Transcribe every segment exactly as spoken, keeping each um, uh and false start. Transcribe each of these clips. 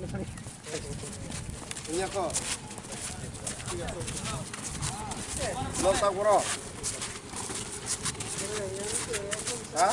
Ini kok. Lo tak bro. Hah?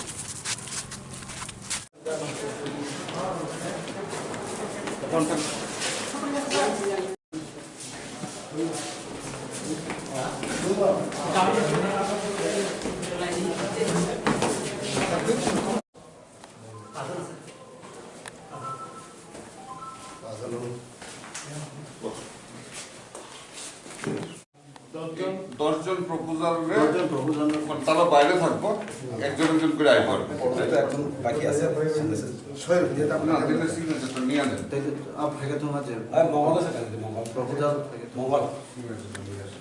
দশ জন প্রপোজাল রে, দশ জন প্রপোজাল। তারা বাইরে থাকবো, একজন একজন করে আইবো। প্রপোজাল তো এখন বাকি আছে, ছয়, যেটা আপনার না, দিলে সিগনেচারটা নিয়ে আনেন। তাই তো, আপ, থাকে তো মাঝে। আর মঙ্গল আছে, থাকে তো মঙ্গল। প্রপোজাল থাকে তো। মঙ্গল। ঠিক আছে, ঠিক আছে।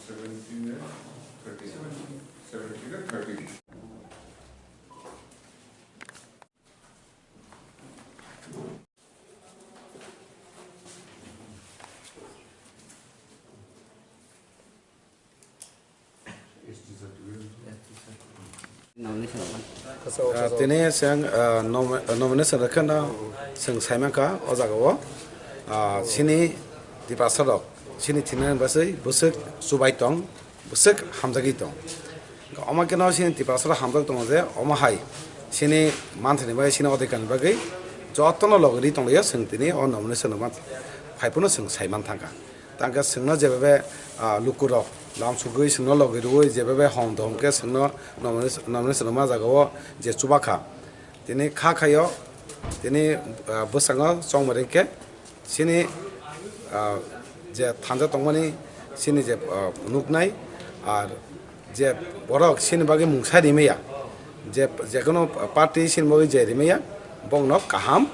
Seventeen and thirteen. Seventeen and thirteen. Ah, tini chwng, ah, nom-, nomination rwkhe no chwng saimankha o jaga o, ah, chini Tiprasa rok chini thinani bagwi bwswk chubai tong, bwswk hamjagwi tong. Omo khe no chini Tiprasa rok hamjak tongo je omo hai chini manthani bagwi, chini odhikar ni bagwi jotono logi ri tonglaio, chwng tini o nomination rwma phai phano chwng saiman thangkha. Tangkhe chwngno jebebe, ah, lukurok lam sugwi chwngno logi rwui jebebe hom dom khe chwngno nomination, nomination rwma jaga o je chubakha. Tini kha khaio, tini, ah, bwskango chongmari khe chini, ah, je thanja tongmani chini je, ah, nuknai, ar je borok chini bagwi mungsa rimaya, je, je kono party chini bagwi je rimaya, bongno kaham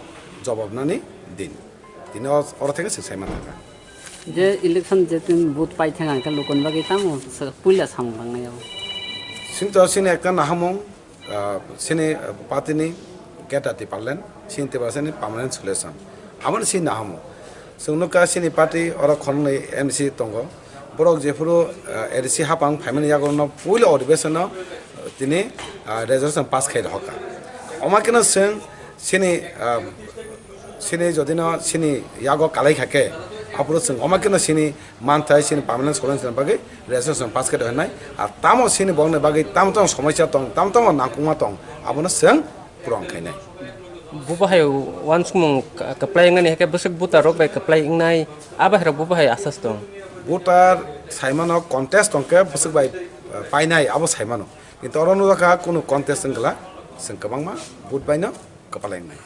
jobab nani din. Tini o-, oro theke se saiman thangkha. Je election je tin vote pai thang ang khe lukuni bagwi tamo se puila samung nangnai o. Chwng to chini ekta nahamung, ah, chini, ah, party ni Greater Tipraland, chini Tiprasa ni permanent solution. Amoni chini nahamung. Chwng nukha chini party oro khoroknwi M D C tongo. Borok jephuru, ah, A D C hapang phaimani yago no puila odhibesono, ah, tini, ah, resolution pass khai rohorkha. Omo kheno chwng chini, ah, chini jodino chini yago kalai kha khe, aphuru chwng omo kheno chini manthai chini permanent solution bagwi resolution pass khe rw hwnwi. Ar tamo chini bongni bagwi tamo tamo somosya tong, tamo tamo nangkukma tong, abono chwng puron khainai. Bubo hai uansukmung ka-, kwplai wngnani hai khe bwswk voter rok bai kwplai wngnai, abo hai rok bubo hai asas tong. Voter saimano contest tong khe bwswk bai, eh, painai abo saimano. Kintu oro nukjakha kunu contest wngkha, chwng kwbangma vote baino kwplai wngnai.